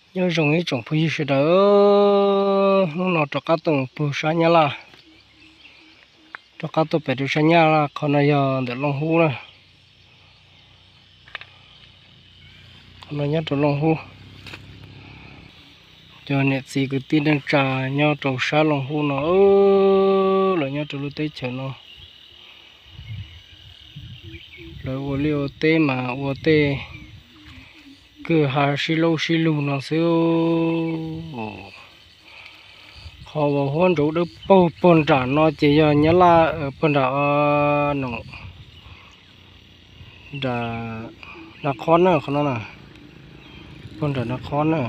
Nyob zoo ib tsoom phooj ywg sawv daws, hnub no rov qab tuaj mus pug sab Nyab Laj, rov qab tuaj pem rau sab Nyab Laj. Qhov no yog ntawm Looj Hub na, qhov no nyob rau Looj Hub. Cov niam txiv kwv tij neej tsa nyob rau sab Looj Hub no, lawv nyob rau lub teb chaws no, lawv ua liaj ua teb mas ua tej kwj ha sib laub sib lug no xwb. Qhov uas huab ntsauv dawb paug puag nram no ces yog Nyab Laj, puag nram no, nram Naj Khob na, qhov no na, puag nram Naj Khob na.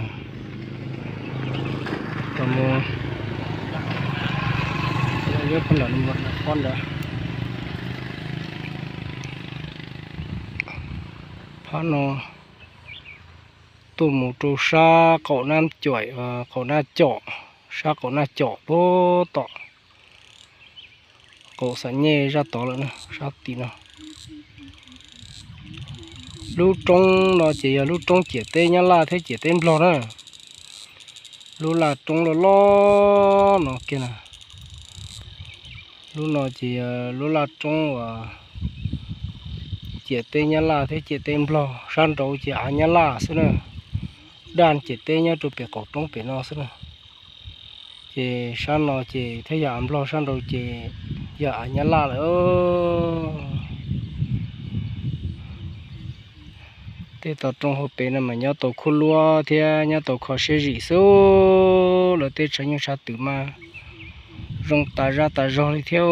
Mus, puag nram Naj Khob ntawd. Phab no tuaj mus rau sab qaum Naj Cuam, qaum Naj Cuam, sab qaum Naj Cuam puag tom qaum Xam Nyej zaj tod lawm na, sab tim no. Lub roob no ces yog lub roob ciam teb Nyab Laj thiab ciam teb Nplog na. Lub laj roob loj loj no kiag na. Lub no ces yog lub laj roob uas ciam teb Nyab Laj thiab ciam teb Nplog, sab nraud ces av Nyab Laj xwb na, daj ciam teb nyob rau pem qaum roob pem no xwb na. Ces sab no ces thiaj yog av Nplog, sab nraud ces yog av Nyab Laj lawm. Tej tog roob hauv pes no mas nyob tau khuab luab thiab nyob tau kho siab zim xwb. Lawv tej tshav nyuj tshav twm mas zoo tas zaj tas zog li thiab.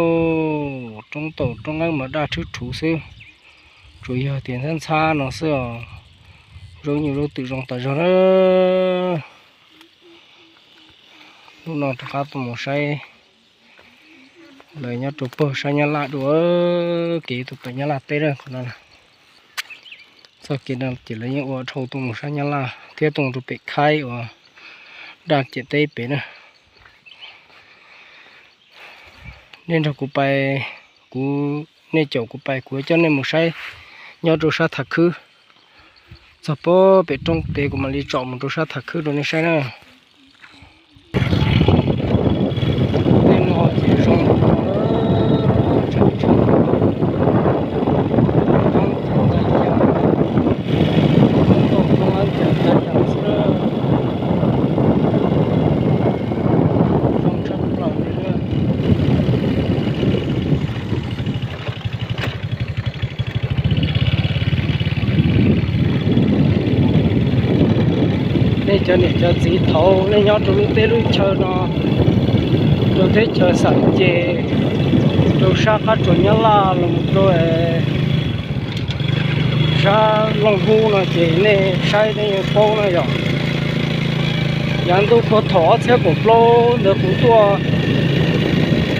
Roob taum roob nqeeb mas daj rhwb rhuv xwb, tsuas yog tias ntxhab ntxhab no xwb os. Zaub nyuj zaub twm zoo tas zog na. Hnub no rov qab tuaj mus saib lawv nyob rau pem sab Nyab Laj dua, kev tuaj pem Nyab Laj teb na, qhov no. Txoj kev no ces lawv yeej ua dhau tuaj mus sab Nyab Laj thiab tuaj mus rau pem Khaib uas daj ciam teb pem na. Nej nrog kuv pais, kuv, nej caum kuv pais, kuv coj nej mus saib nyob rau sab Tham Khwb. Txog pem roob pem kuv mam li tsom mus rau sab Tham Khwb rau nej saib na. Tej no ces zoo Nej cov niam cov txiv thaum nej nyob rau lub teb lub chaw no, rau teb chaws Xam Ces, rau sab qab tsuas Nyab Laj los rau sab Looj Hub no ces nej saib nej yeej paub na yom. Yav ntuj puag thaum ob txhiab kaum plaub ntawd kuv tuaj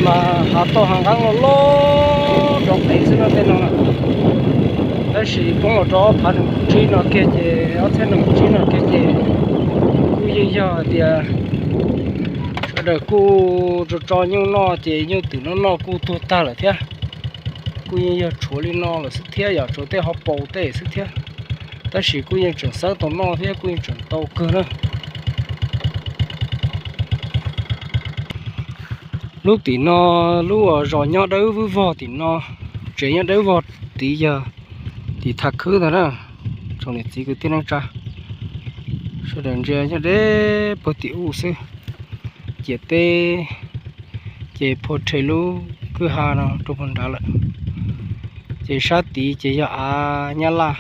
mas hav tauj hav nqeeb loj loj rov qev xwb no tej no. Tab sis poob los rau ob phav nees nkaum tsib no kiag ces, ob txhiab nees nkaum tsib no kiag ces kuj yeej yog hais tias sawv daws kuj tso tso nyuj noj ces nyuj twm noj noj kuj tuag tag lawm thiab. Kuj yeej yog tshuav li no lawm xwb thiab yom, tshuav tej ho paus tej xwb thiab. Tab sis kuj yeej tseem xeeb tau noj thiab kuj yeej tseem tau kawg na. Lub tim no, lub uas zos nyob dawb vog tim no, tsev nyob dawb vog tid yog tim Tham Khwb ntag na. Tsoom niam txiv kwv tij neej tsa sawv daws ntsia nyob deb puag tim ub xwb. Ciam teb ces phua rhe lub kwj ha no rau puag nrad lawm. Ces sab tid ces yog av Nyab Laj,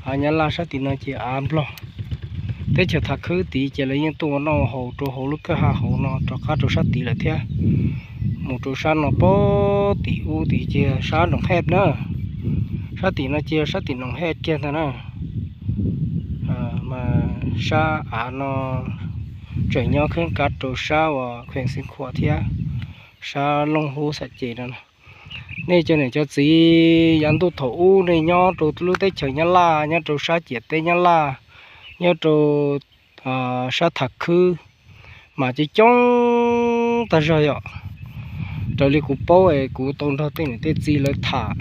av Nyab Laj, sab tim no ces av Nplog. Teb chaws Tham Khwb tid ces lawv yeej tuaj ua noj ua haus rau hauv lub kwj ha hauv no rov qab rau sab tid lawm thiab. Mus rau sab no puag tim ub tid ces sab Noom Hej na. Sab tim no ces sab tim Noom Hej kiag ntag na. Mas sab av no tseem nyob kheeb kav rau sab uas Khees Xeev Khuam thiab sab Looj Hub Xam Ces no. Nej cov niam cov txiv, yav ntuj thaum ub nej nyob rau lub teb chaws Nyab Laj, nyob rau sab ciam teb Nyab Laj, nyob rau sab Tham Khwb mas coob coob tag zog yom. Raws li kuv paub es kuv tau nrog tej niam tej txiv lawv tham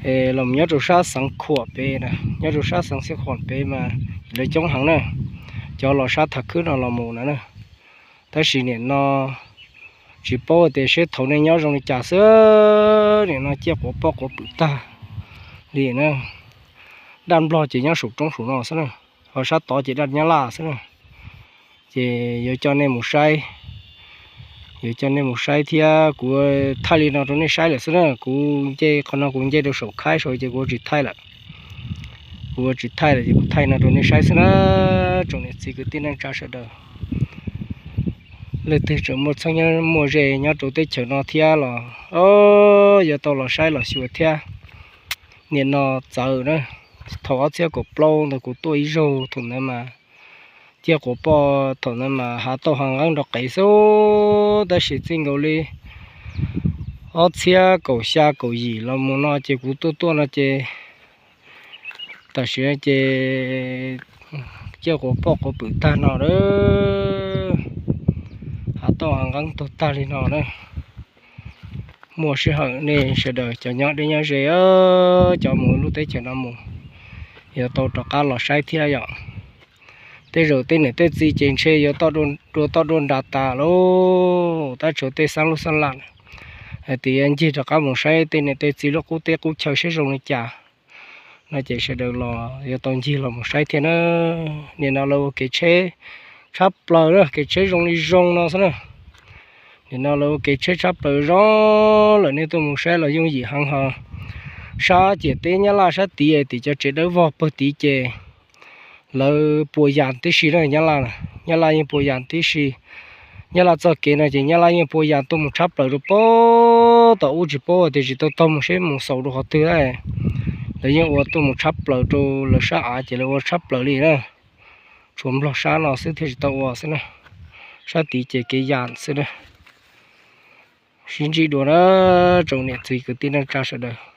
es los nyob rau sab Xeev Khuam pem na, nyob rau sab Xeev Xeev Khuam pem mas lawv coob heev na, cov los sab Thav Khwb no los mus na. Tab sis nim no tsis paub tias seb thaum nej nyob zoo li cas xwb, nim no ciaj quav poj quav pwm tag li na. Daj Nplog ces nyob saum roob saum no xwb na, ho sab tod ces daj Nyab Laj xwb na. Ces yuav coj nej mus saib, yuav coj nej mus saib thiab. Kuv thaij li no rau nej saib lawm xwb na. Kuv nce qhov no kuv nce rau saum khaib saud ces kuv tsis thaij lawm. Kuv tsis thaij lawm ces kuv thaij no rau nej saib xwb na, tsoom niam txiv kwv tij neej tsa sawv daws. Leej twg tseem muaj txheeb muaj ze nyob rau teb chaws no thiab los yuav tau los saib los xyuas thiab. Nim no txawv na, thaum ob txhiab kaum plaub ntawd kuv tuaj ib zaug, thaum ntawd mas ciaj quav poj, thaum ntawd mas hav tauj hav nqeeb nrov qev xwb. Tab sis txij nkaus li ob txhiab kaum xya kaum yim los mus no ces kuv tuaj tuaj no ces tam sim no ces ciaj quav poj quav pwm tag no lawm, hav tauj hav nqeeb tuag tag li no na. Muaj sij hawm nej sawv daws cov nyob deb nyob ze, cov mus lub teb chaws no mus, yuav tau rov qab los saib thiab yom. Tej zaum tej niam tej txiv ces ntshe yuav dua toj dua nra tas lauj, tab tshuav tej xeeb lub xeeb lam hais tias yuav ncig rov qab mus saib tej niam tej txiv lub qub teb qub chaw seb zoo li cas no ces sawv daws los yuav tau ncig los mus saib thiab na. Nim no lawv ua kev tsheb tshab plaws na, kev tsheb zoo li zoo no xwb na. Nim no lawv ua kev tsheb tshab plaws zoo lawm, nej tuaj mus saib los yooj yim heev ho. Sab ciam teb Nyab Laj sab tid tim cov tsev dawb vog pawg tid ces lawv puas yas tib si na, Nyab Laj, Nyab Laj yeej puas yas tib si. Nyab Laj txoj kev no ces Nyab Laj yeej puas yas tuaj mus tshab plaws rau pem tom ub, tsis paub tias tsis tau taug mus seb mus xaus rau qhov twg. Lawv yeej ua tuaj mus tshab plaws rau lawv sab av ces lawv ua tshab plaws li na. Tshuav Nplog sab no xwb thiaj tsis tau ua xwb na, sab tid ces kev yas xwb na. Sib ntsib dua na tsoom niam txiv kwv tij neej tsa sawv daws.